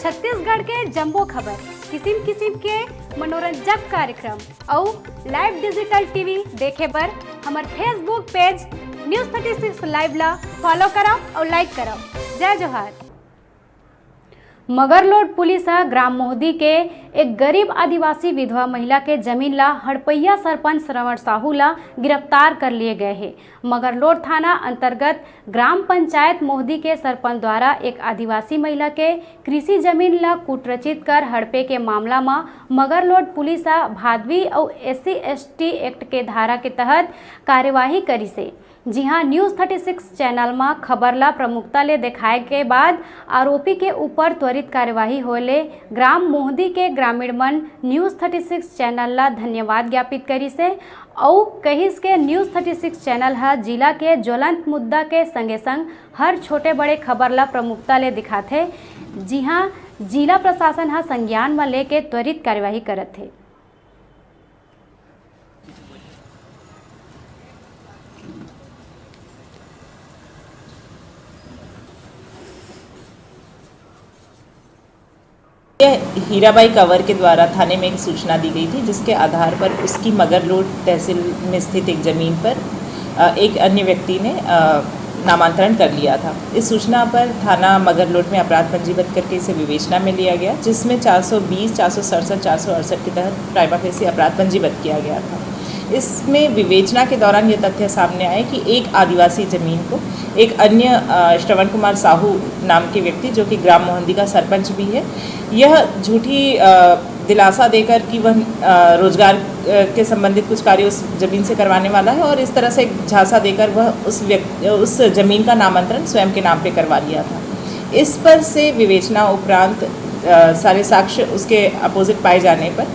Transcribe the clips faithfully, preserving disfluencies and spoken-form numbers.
छत्तीसगढ़ के जम्मो खबर, किसिम किसिम के मनोरंजक कार्यक्रम अउ live digital T V देखे बर हमर Facebook page News thirty six live ला follow करव अउ like करव। जय जोहार। मगरलोड पुलिस ह ग्राम मोहदी के एक गरीब आदिवासी विधवा महिला के जमीन ला हड़पैया सरपंच श्रवण साहू ला गिरफ्तार कर लिए गए हे। मगरलोड थाना अंतर्गत ग्राम पंचायत मोहदी के सरपंच द्वारा एक आदिवासी महिला के कृषि जमीन ला कुटरचित कर हड़पे के मामला म मगरलोड पुलिस ह भादवी अउ S C S T Act के धारा के तहत कार्यवाही करिसे। जी हां, News thirty six channel म खबर ला प्रमुखता ले देखाए के बाद आरोपी के ऊपर त्वरित कार्यवाही होए ले ग्राम मोहदी के ग्रामीण मन News thirty six channel ला धन्यवाद ज्ञापित करिसे अउ कहिस के News thirty six channel ह जिला के ज्वलंत मुद्दा के संगे संग हर छोटे बड़े खबर ला प्रमुखता ले दिखाथे। जी हां, जिला प्रशासन ह संज्ञान म लेके त्वरित कार्यवाही करत हे। यह हीराबाई कंवर के द्वारा थाने में एक सूचना दी गई थी, जिसके आधार पर उसकी मगरलोड तहसील में स्थित एक जमीन पर, अ, एक अन्य व्यक्ति ने, अ, नामांतरण कर लिया था। इस सूचना पर थाना मगरलोड में अपराध पंजीबद्ध करके इसे विवेचना में लिया गया, जिसमें चार सौ बीस, चार सौ सड़सठ, चार सौ अड़सठ के तहत prima facie अपराध पंजीबद्ध किया गया था। इसमें विवेचना के दौरान ये तथ्य सामने आए कि एक आदिवासी जमीन को एक अन्य, अ, श्रवण कुमार साहू नाम के व्यक्ति, जो कि ग्राम मोहंदी का सरपंच भी है, यह झूठी, अ, दिलासा देकर कि वह, अ, रोजगार, अ, के संबंधित कुछ कार्य उस जमीन से करवाने वाला है और इस तरह से एक झांसा देकर वह उस व्यक्ति, उस जमीन का नामांतरण स्वयं के नाम पे करवा लिया था। इस पर से विवेचना उपरांत, अ, सारे साक्ष्य उसके opposite पाए जाने पर,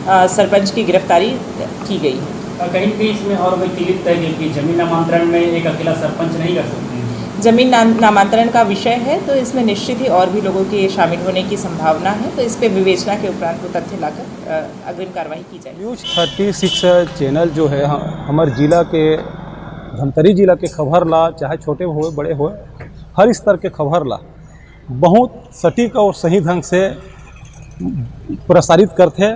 अ, सरपंच की गिरफ्तारी की गई है। और कहीं भी इसमें और व्यक्ति लिप्त है, क्योंकि जमीन नामांतरण में एक अकेला सरपंच नहीं कर सकते हैं। जमीन नाम-, नामांतरण का विषय है, तो इसमें निश्चित ही और भी लोगों के शामिल होने की संभावना है, तो इस पे विवेचना के उपरांत वो तथ्य लाकर, अ, अग्रिम कार्रवाई की जाएगी। News thirty six channel जो है, ह-, हमर जिला के, धमतरी जिला के खबर ला, चाहे छोटे होए, बड़े होए, हर स्तर के खबर ला बहुत सटीक और सही ढंग से प्रसारित करथे।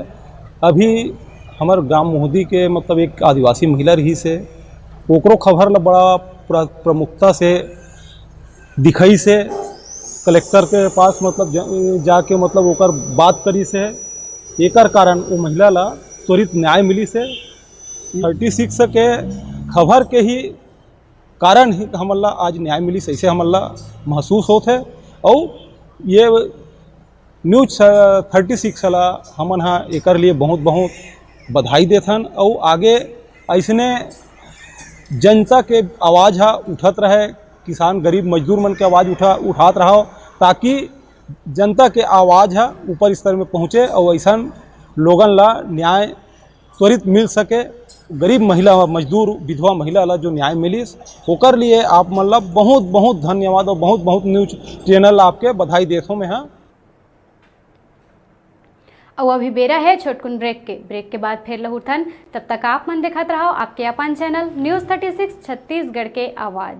अभी हमर ग्राम मोहदी के, मतलब, एक आदिवासी महिला रहिस हे, ओकरो खबर ला बड़ा प्र-, प्रमुखता से दिखाइस हे। कलेक्टर के पास, मतलब, ज-, जाके, मतलब, ओकर बात करिस हे। एकर कारण वो महिला ला त्वरित न्याय मिलिस हे। Thirty six के खबर के ही कारण ही हमन ला आज न्याय मिलिस, ऐसे हमन ला महसूस होत हे। अउ ये News thirty six ला हमन हा एकर लिए बहुत बहुत बधाई देथन। अउ आगे ऐसने जनता के आवाज हा उठत रहे, किसान, गरीब, मजदूर मन के आवाज उठा, उठात रहो, ताकि जनता के आवाज हा ऊपर स्तर में पहुँचे अउ ऐसन लोगन ला न्याय त्वरित मिल सके। गरीब महिला, मजदूर, विधवा महिला ला जो न्याय मिलिस, ओकर लिए आप मन ला बहुत बहुत धन्यवाद और बहुत बहुत News channel आपके बधाई देथों मैं हा। अउ अभी बेरा है छोटकुन break के। Break के बाद फिर लहुटन, तब तक आप मन देखत रहो आपके अपन channel News thirty six Chhattisgarh के आवाज।